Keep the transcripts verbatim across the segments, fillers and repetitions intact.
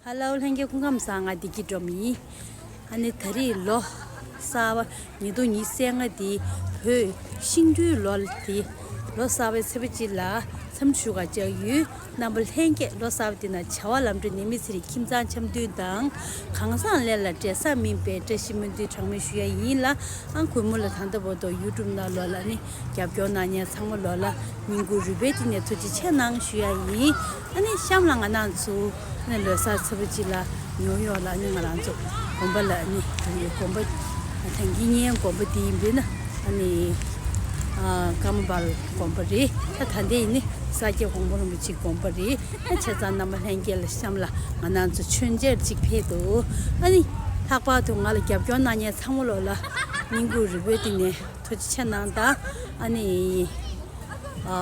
ཧ་ལོ། ལྷན་རྒྱས་སྐུ་ཁམས་བཟང་། ང་བདེ་སྐྱིད་སྒྲོལ་མ་ཡིན། ཨ་ནི་ད་རེས་ལོ་གསར་པ་ཉིས་སྟོང་ཉི་ཤུ་རྩ་ལྔ་འདི་བོད་ཤིང་འབྲུག་ལོ་འདི་ལོ་གསར་པའི་ཚེས་པ་གཅིག་ལ་འཚམས་འདྲི་ཞུ་གར་བཅར་ཡོད། རྣམ་པ་ལྷན་རྒྱས་ལོ་གསར་པ་འདི་ན་བྱ་བ་ལམ་འགྲོ་ནད་མེད་ཚེ་རིང་ཁྱིམ་ཚང་འཆམ་མཐུན་དང་གང་ཟག་ལས་ལ་འབྲས་བཟང་སྨིན་པའི་བཀྲ་ཤིས་སྨོན་འདུན་གྲངས་མེད་ཞུ་ཡ་ཡིན་ལ། ཨང་གུས་མོ་ལ་ད་ལྟ་བར་དུ་ཡུ་ཊུབ་ནང་ལོགས་ལ་ནི་རྒྱབ་སྐྱོར་གནང་མཁན་ཚང་མ་ལོགས་ལ་སྙིང་ཁུང་རུས་པའི་གཏིང་ནས་ཐུགས་རྗེ་ཆེ་གནང་ཞུ་ཡ་ཡིན། ཨ་ནི་གཤམ་ལ་ང་རང་ཚོ་ཨ་ནི་ལོ་གསར་ཚེས་པ་གཅིག་ལ་ཉོ་ཡོང་ལ་ཨ་ནི་ང་རང་ཚོ་དགོན་པ་ལ་ཨ་ནི་དགོན་པ་ཐང་གི་ཉེ་དགོན་པ་དེ་ཡིན་པས་ན་ཨ་ནི་ཀརྨ་པ་ལ་དགོན་པ་རེད། ད་ད་ལྟ་ཡིན་ནི་ས་སྐྱ་གོང་མ་རིན་པོ་ཆེའི་དགོན་པ་རེད། ཨ་བྱས་ཙང་རྣམ་པ་ལྷན་རྒྱས་ལ་གཤམ་ལ་ང་རང་ཚོ་མཆོད་མཇལ་གཅིག་ཕེབས་འདུག་ཨ་ནི་ལྷག་པར་དུ་ང་ལ་རྒྱབ་སྐྱོར་གནང་མཁན་ཚང་མ་ལོགས་ལ་སྙིང་ཁུང་རུས་པའི་གཏིང་ནས་ཐུགས་རྗེ་ཆེ་གནང་དང་། ཨ་ནི་ཨ་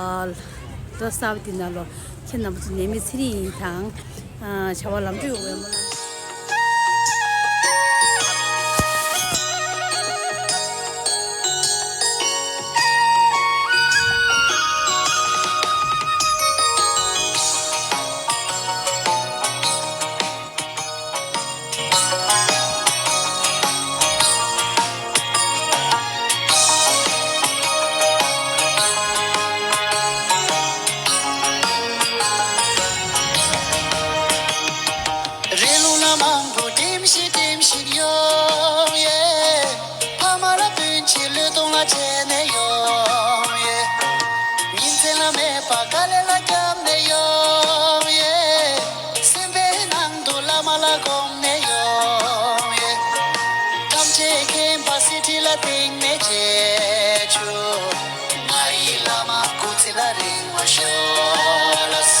ལོ་གསར་པ་འདི་ནང་ལོགས་ཁྱེད་རྣམ་པ་ཚོ་ནད་མེད་ཚེ་རིང་ཡིན་དང་། ཨ་བྱ་བ་ལམ་འགྲོ་ཡོང་བའི་སྨོན་ལམ། རི་ལུང་ལ་མང་པོ་ལྡེམ་ཞིག་ལྡེམ་ཞིག་ཡོང་ཡེ། ཕ་མ་ལ་སྤུན་མཆེད་བློས་གཏོང་ལ་བྱས་ནས་ཡོང་ཡེ། ཉིན་མཚན་ལ་མེད་པར་དཀའ་ལས་ལ་བརྒྱབ་ནས་ཡོང་ཡེ། སེམས་པའི་ནང་དུ་བླ་མ་ལ་སྒོམ་ནས་ཡོང་ཡེ། ཐམས་ཅད་མཁྱེན་པ་གསེར་ཁྲི་ལ་བཏེགས་ནས་མཇལ་ཆོག་ང་ཡི་བླ་མ་སྐུ་ཚེ་ལ་རིང་བ་ཤོག་ལགས།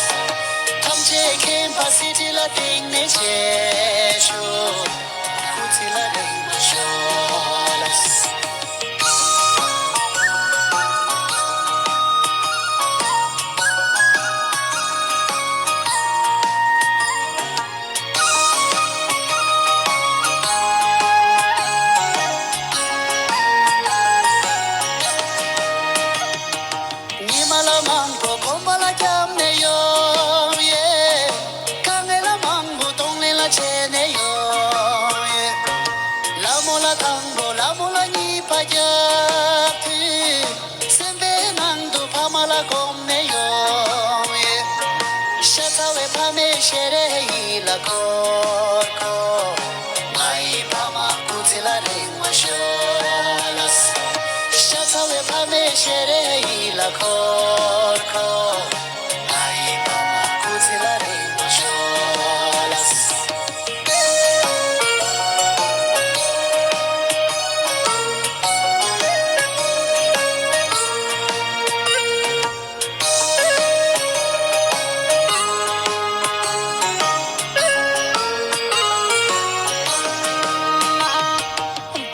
ཐམས་ཅད་མཁྱེན་པ་གསེར་ཁྲི་ལ་བཏེགས་ནས་མཇལ་ཆོག་སྐུ་ཚེ་ལ་རིང་བ་ཤོག་ལགས། ཉི་མ་ལ་མང་པོ་གོམ་པ་ལ་བརྒྱབ་ནས་ཡོང་ཡེ། དཀའ་ངལ་ལ་མང་པོ་གདོང་ལེན་ལ་བྱས་ནས་ཡོང་ཡེ། ལ་མོ་ལ་དང་པོ་ལ་མོ་ལ་གཉིས་པ་རྒྱབ་དུས། སེམས་པའི་ནང་དུ་ཕ་མ་ལ་སྒོམ་ནས་ཡོང་ཡེ། ཤ་ཚ་བའི་ཕ་མའི་ཞལ་རས་ཡིད་ལ་འཁོར་འཁོར། ང་ཡི་ཕ་མ་སྐུ་ཚེ་ལ་རིང་བ་ཤོག་ལགས། ཤ་ཚ་བའི་ཕ་མའི་ཞལ་རས་ཡིད་ལ་འཁོར་འཁོར། ང་ཡི་ཕ་མ་སྐུ་ཚེ་ལ་རིང་བ་ཤོག་ལགས།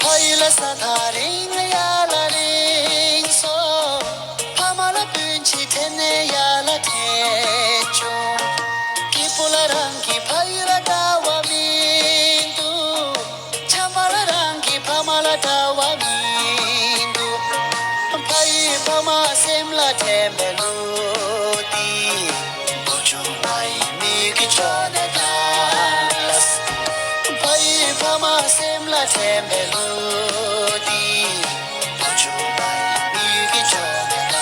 ཕ་ཡུལ་ལ་ས་ཐག་རིང་ཡར་ལ་རིང་སོང་། ཕ་མ་ལ་སྤུན་མཆེད་དྲན་ནས་ཡར་ལ་དྲན་བྱུང་། སྐྱིད་པོ་ལ་རང་གི་ཕ་ཡུལ་ལ་འདྲ་བ་མི་འདུག་ཆམ་པ་ལ་རང་གི་ཕ་མ་ལ་འདྲ་བ་མི་འདུག་ཕ་ཡི་ཕ་མ་སེམས་ལ་དྲན་པའི་གླུ་འདི། བུ་ཆུང་ང་ཡི་མིག་གི་ཕྱོགས་ནས་ལྟ། ཕ་ཡི་ཕ་མ་སེམས་ལ་དྲན་པའི་གླུ་འདི། བུ་ཆུང་ང་ཡི་མིག་གི་ཕྱོགས་ནས་ལྟ།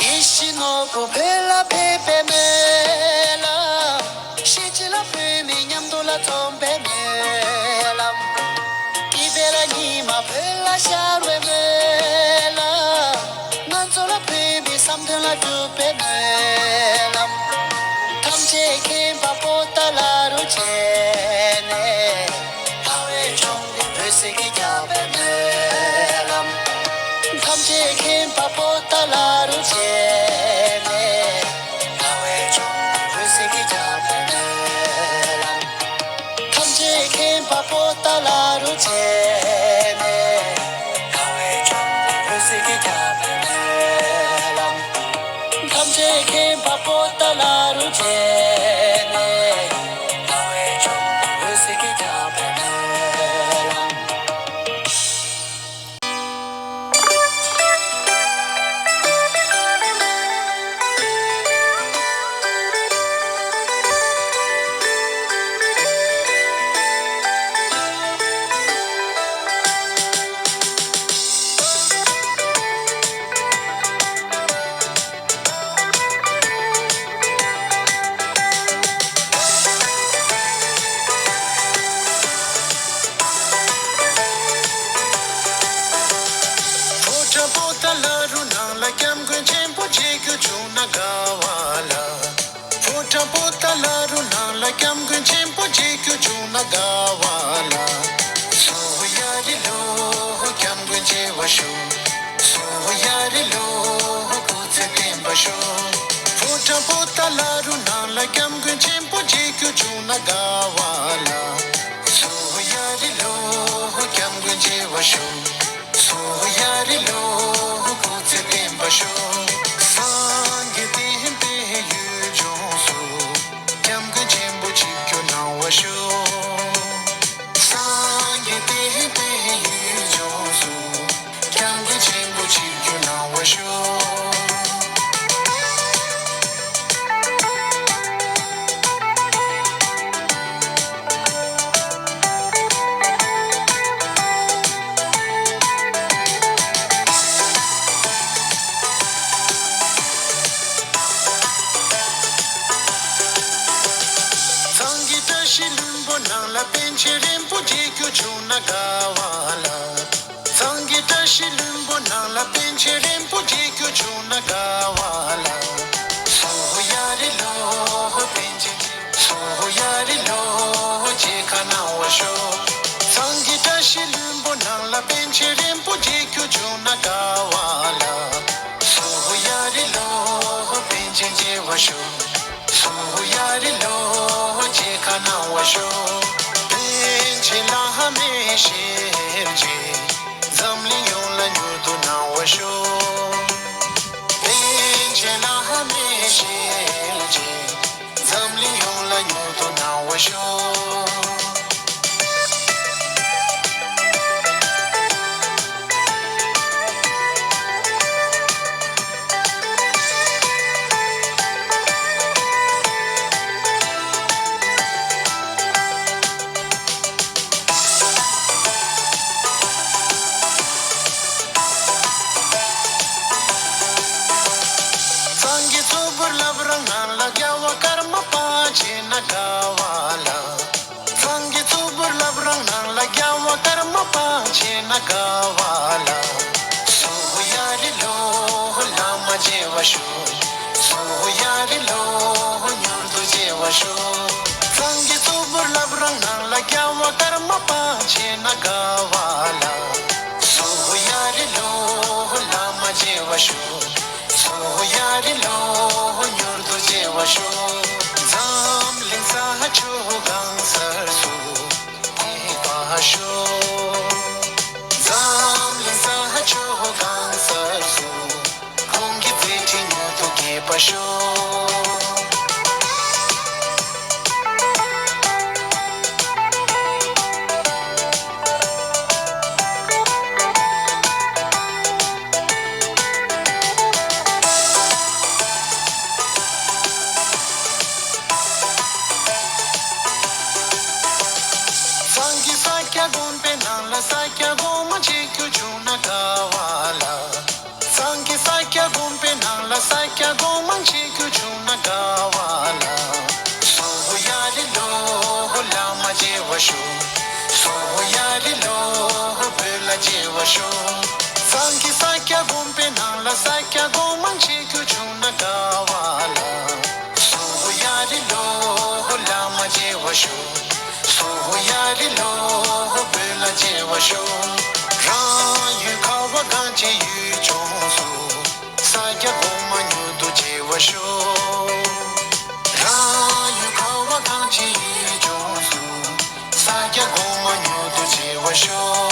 ཡིད་བཞིན་ནོར་བུ་བོད་ལ་ཕེབས་པའི་སྨོན་ལམ། ཤེས་བྱ་ལ་བོད་མི་མཉམ་དུ་ལ་འཛོམས་པའི་སྨོན་ལམ། སྐྱིད་པའི་ལ་ཉི་མ་བོད་ལ་ཤར་བའི་སྨོན་ལམ། ང་ཚོ་ལ་བོད་མི་བསམ་དོན་ལ་འགྲུབ་པའི་སྨོན་ལམ། ཐམས་ཅད་མཁྱེན་པ་པོ་ཏཱ་ལ་རུ་བྱས་ནས། དགའ་བའི་འབྱུང་གནས་འོད་ཟེར་གྱིས་ཁྱབ་པའི་སྨོན་ལམ། ཐམས་ཅད་མཁྱེན་པ་པོ་ཏཱ་ལ་རུ་བྱས་ནས། དགའ་བའི་འབྱུང་གནས་འོད་ཟེར་གྱིས་ཁྱབ་པའི་སྨོན་ལམ། ཐམས་ཅད་མཁྱེན་པ་པོ་ཏཱ་ལ་རུ་བྱས་ནས། དགའ་བའི་འབྱུང་གནས་འོད་ཟེར་གྱིས་ཁྱབ་པའི་སྨོན་ལམ། ཐམས་ ཕོ་བྲང་པོ་ཏཱ་ལ་རུ་ནང་ལ་སྐྱབས་མགོན་ཆེན་པོ་མཇལ་རྒྱུ་བྱུང་ན་དགའ་བ་ལ། ཕོ་བྲང་པོ་ཏཱ་ལ་རུ་ནང་ལ་སྐྱབས་མགོན་ཆེན་པོ་མཇལ་རྒྱུ་བྱུང་ན་དགའ་བ་ལ། སོ་ཡ་རི་ལོ་སྐྱབས་མགོན་མཇལ་བར་ཤོག་སོ་ཡ་རི་ལོ་སྐུ་ཚེ་བརྟན་པར་ཤོག་ཕོ་བྲང་པོ་ཏཱ་ལ་རུ་ནང་ལ་སྐྱབས་མགོན་ཆེན་པོ་མཇལ་རྒྱུ་བྱུང་ན་དགའ་བ་ལ། སོ་ཡ་རི་ལོ་སྐྱབས་མགོན་མཇལ་བར་ཤོག་སོ་ཡ་རི་ལོ་སྐུ་ཚེ་བརྟན་པར་ཤོག་སངས་རྒྱས་བསྟན་པའི་ཡུལ་ལྗོངས་སུ། སྐྱབས་མགོན་ཆེན་པོ་ཆིབས་བསྒྱུར་གནང་བར་ཤོག་སངས་རྒྱས་བསྟན་པའི་ཡུལ་ལྗོངས་སུ། སྐྱབས་མགོན་ཆེན་པོ་ཆིབས་བསྒྱུར་གནང་བར་ཤོག་སངས་རྒྱས་བཀྲ་ཤིས་ལྷུན་པོ་ནང་ལ་པཎ་ཆེན་རིན་པོ་ཆེ་མཇལ་རྒྱུ་བྱུང་ན་དགའ་བ་ལ། སངས་རྒྱས་བཀྲ་ཤིས་ལྷུན་པོ་ནང་ལ་པཎ་ཆེན་རིན་པོ་ཆེ་མཇལ་རྒྱུ་བྱུང་ན་དགའ་བ་ལ། སོ་ཡ་རི་ལོ་པཎ་ཆེན་མཇལ་སོ་ཡ་རི་ལོ་མཇལ་ཁ་གནང་བར་ཤོག་སངས་རྒྱས་བཀྲ་ཤིས་ལྷུན་པོ་ནང་ལ་པཎ་ཆེན་རིན་པོ་ཆེ་མཇལ་རྒྱུ་བྱུང་ན་དགའ་བ་ལ། སོ་ཡ་རི་ལོ་པཎ་ཆེན་མཇལ་བར་ཤོག་སོ་ཡ་རི་ལོ་མཇལ་ཁ་གནང་བར་ཤོག་པཎ་ཆེན་བླ་མའི་ཞལ་མཇལ། འཛམ་གླིང་ཡོངས་ལ་མྱུར་དུ་གནང་བར་ཤོག་པཎ་ཆེན་བླ་མའི་ཞལ་མཇལ། འཛམ་གླིང་ཡོངས་ལ་མྱུར་དུ་གནང་བར་ཤོག་སངས་རྒྱས་གཙུག་ཕུད་བླ་བྲང་ནང་ལ་རྒྱལ་བ་ཀརྨ་པ་མཇལ་ན་དགའ་བ་ལ། སངས་རྒྱས་གཙུག་ཕུད་བླ་བྲང་ནང་ལ་རྒྱལ་བ་ཀརྨ་པ་མཇལ་ན་དགའ་བ་ལ། སོ་ཡ་རི་ལོ་བླ་མ་མཇལ་བར་ཤོག་སོ་ཡ་རི་ལོ་མྱུར་དུ་མཇལ་བར་ཤོག་སངས་རྒྱས་གཙུག་ཕུད་བླ་བྲང་ནང་ལ་རྒྱལ་བ་ཀརྨ་པ་མཇལ་ན་དགའ་བ་ལ། སོ་ཡ་རི་ལོ་བླ་མ་མཇལ་བར་ཤོག་སོ་ཡ་རི་ལོ་མྱུར་དུ་མཇལ་བར་ཤོག་འཛམ་གླིང་ས་ཕྱོགས་གང་སར་སུ་ཕེབས་པར་ཤོག་འཛམ་གླིང་ས་ཕྱོགས་གང་སར་སུ། ཁོང་གི་མཛད་འཕྲིན་མྱུར་དུ་རྒྱས་པར་ཤོག་སངས་རྒྱས་ས་སྐྱ་དགོན་པའི་ནང་ལ་ས་སྐྱ་གོང་མ་མཇལ་རྒྱུ་བྱུང་ན་དགའ་བ་ལ། སངས་རྒྱས་ས་སྐྱ་དགོན་པའི་ནང་ལ་ས་སྐྱ་གོང་མ་མཇལ་རྒྱུ་བྱུང་ན་དགའ་བ་ལ། སོ་ཡ་རི་ལོ་བླ་མ་མཇལ་བར་ཤོག་སོ་ཡ་རི་ལོ་བོད་ལ་མཇལ་བར་ཤོག་སངས་རྒྱས་ས་སྐྱ་དགོན་པའི་ནང་ལ་ས་སྐྱ་གོང་མ་མཇལ་རྒྱུ་བྱུང་ན་དགའ་བ་ལ། སོ་ཡ་རི་ལོ་བླ་མ་མཇལ་བར་ཤོག་སོ་ཡ་རི་ལོ་བོད་ལ་མཇལ་བར་ཤོག་རང་ཡུལ་ཁ་བ་གངས་ཅན་ཡུལ་ལྗོངས་སུ། ས་སྐྱ་གོང་མ་མྱུར་དུ་མཇལ་བར་ཤོག་རང་ཡུལ་ཁ་བ་གངས་ཅན་ཡུལ་ལྗོངས་སུ། ས་སྐྱ་གོང་མ་མྱུར་དུ་མཇལ་བར་ཤོག་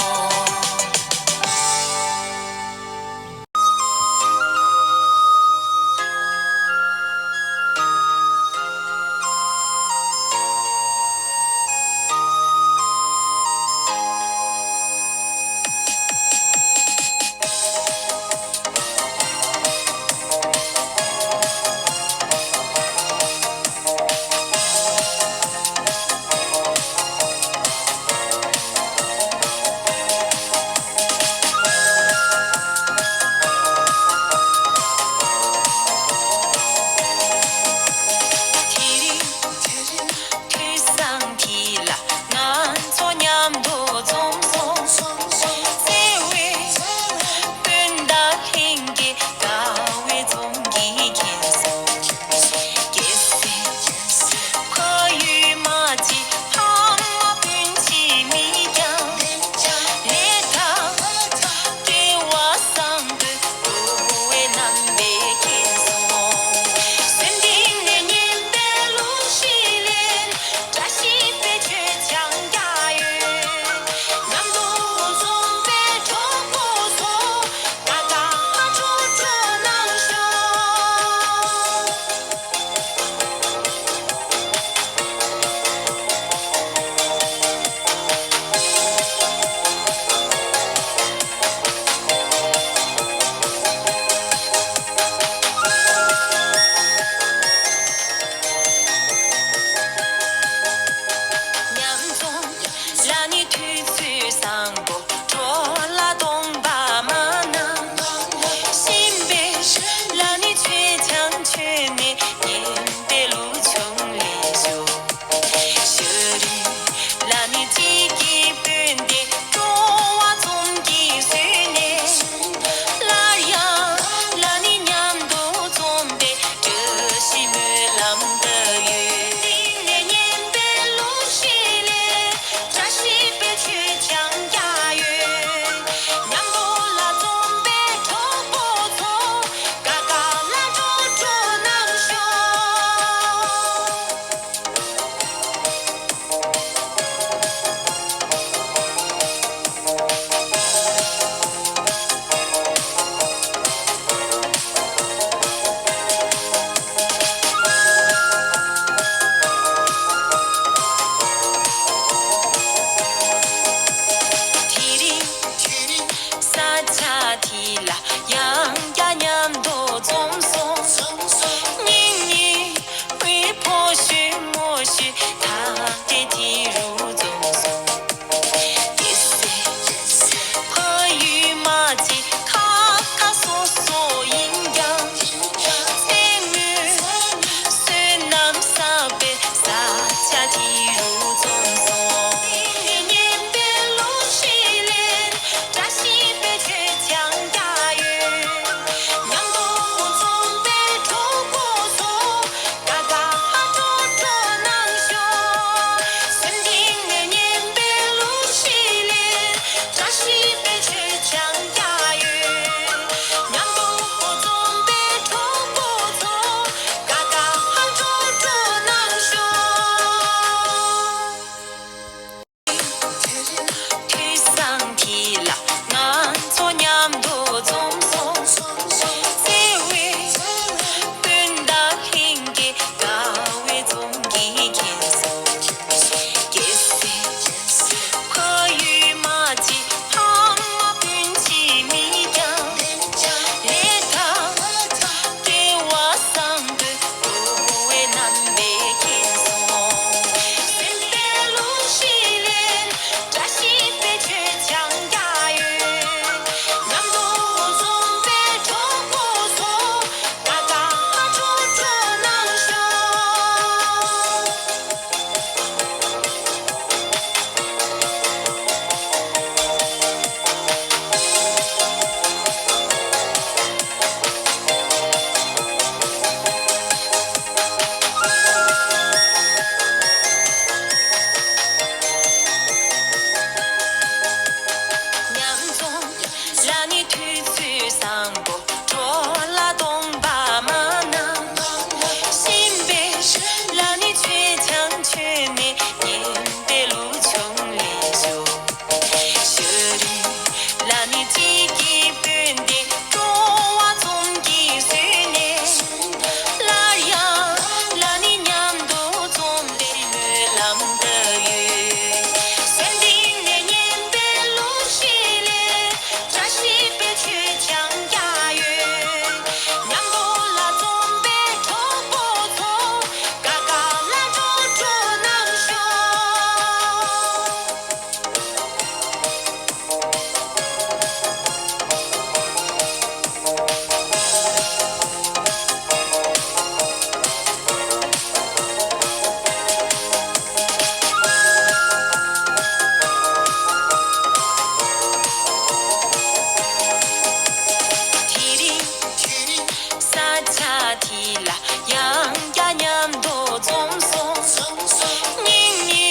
ཆ་དེ་ལ་ཡང་བསྐྱར་མཉམ་དུ་འཛོམས་སོང་། སྙིང་ཉེ་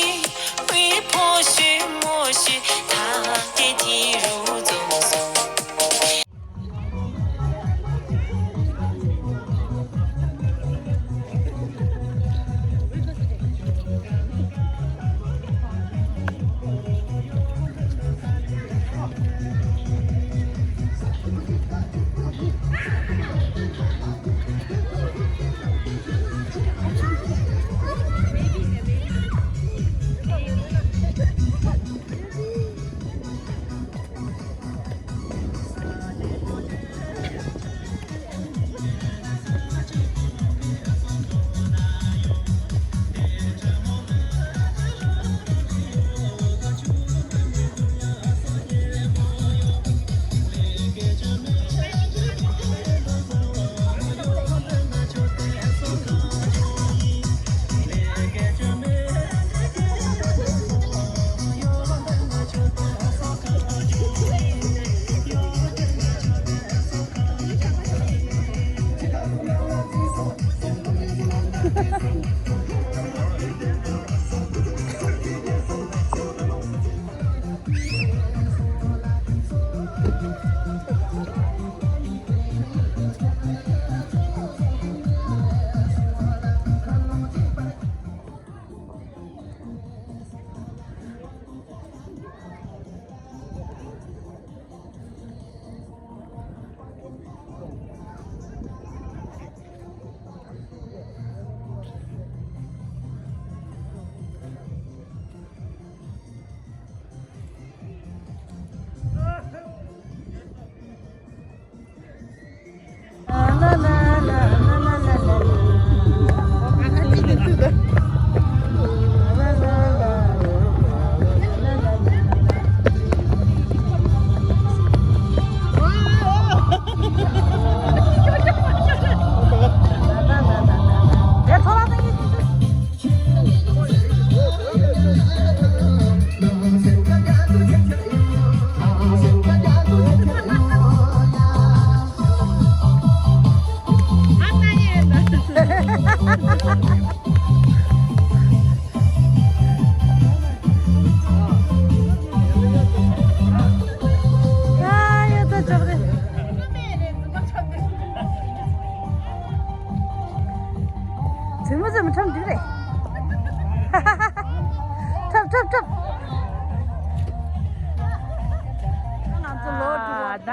བའི་ཕོ་ཤོད་ངོ་ཤོད་ཐག་འདྲེ་དེ་རུ་འཛོམས་སོང་། ཚོད་མ་ཚོད་མ་ཁྲམ་འདུག་རེད། ཁྲབ་ཁྲབ་ཁྲབ། ང་ཚོ་ལོ་དྲུག་པ། ད་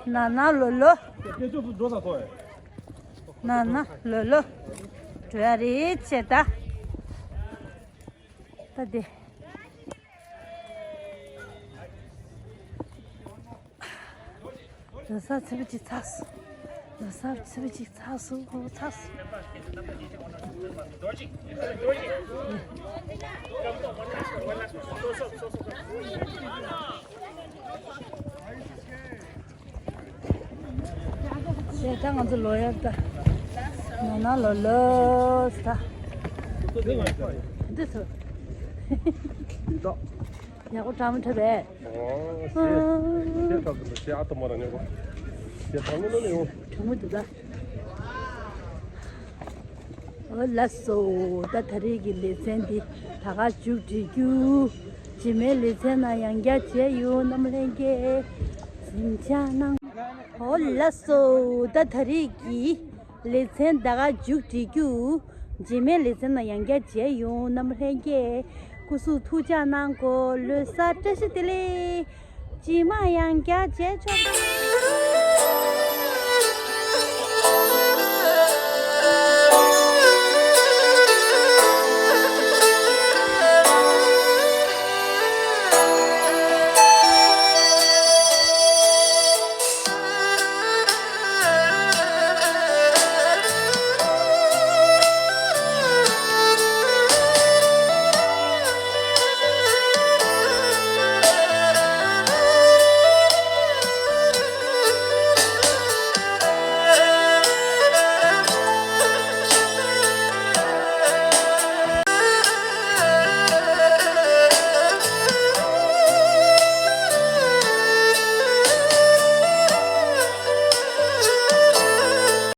ན་ན་ལོ་ལོ། ན་ན་ལོ་ལོ། འགྲོ་ཡ་རེད་བྱས་ད། ད་དེ། ལོ་གསར་ཚེས་པ་གཅིག་ཚར་སོང་། ལོ་གསར་ཚེས་པ་གཅིག་ཚར་སོང་། ཚར་སོང་། ཞེས་ད་ང་ཚོ་ལོ་ཡར་ད། ན་ན་ལོ་ལོ་ད། འདི་ཚོ། ཡག་པོ་གྲང་མོ་འཁྲབ་པས། ཨོ་ཞེས་ཞེས་ཐབས་ཟིན་པ་ཞེས་ཨ་ཏོ་མ་ར་ཉོ་གོ། ཞེས་ཐང་ལོ་ལོ་ཡོང་། གྲང་མོ་འདུག་ད། ཨོ་ལགས་སོ། ད་ད་རེས་ཀྱི་ལེ་ཚན་འདི་ད་ག་མཇུག་སྒྲིལ་རྒྱུ། རྗེས་མའི་ལེ་ཚན་ནང་ཡང་བསྐྱར་མཇལ་ཡོང་། རྣམ་ལྷན་རྒྱས་གཟིམ་འཇག་གནང་། ཨོ་ལགས་སོ། ད་ད་རེས་ཀྱི་ལེ་ཚན་ད་ག་མཇུག་སྒྲིལ་རྒྱུ། རྗེས་མའི་ལེ་ཚན་ནང་ཡང་བསྐྱར་མཇལ་ཡོང་། རྣམ་ལྷན་རྒྱས་སྐུ་གཟུགས་ཐུགས་ཅག་གནང་གོ། ལོ་གསར་བཀྲ་ཤིས་བདེ་ལེགས། རྗེས་མ་ཡང་བསྐྱར་མཇལ་ཆོག